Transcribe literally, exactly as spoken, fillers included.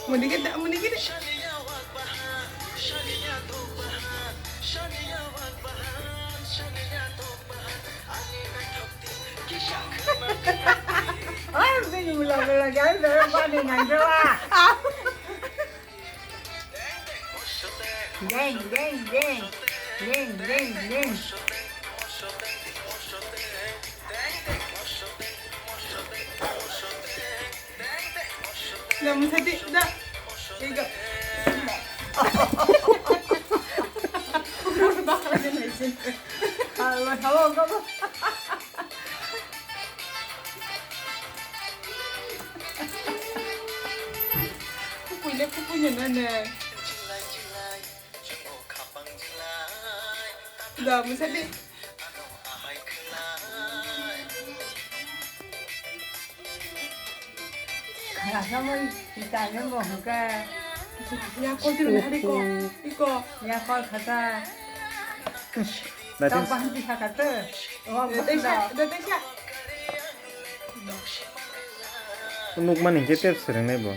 Muni ke da, muni ke da. Ay, sing ulang lagi, ay, saya panik aja lah. Deng, deng, deng. Deng, deng, deng. Da, mung sadi, da. Ego. Hello, hello. Kukuile, kukuile, nene. Da, mung sadi. Khasamoi sitane mo hwnkhe. Ya, kol tiro na, hari ko. Iko. Ya, kol khasa. Tang bahan di khaka to. Oh, da, tesa, da, tesa. Nukmani hwnkhe tep swrwngnai bo.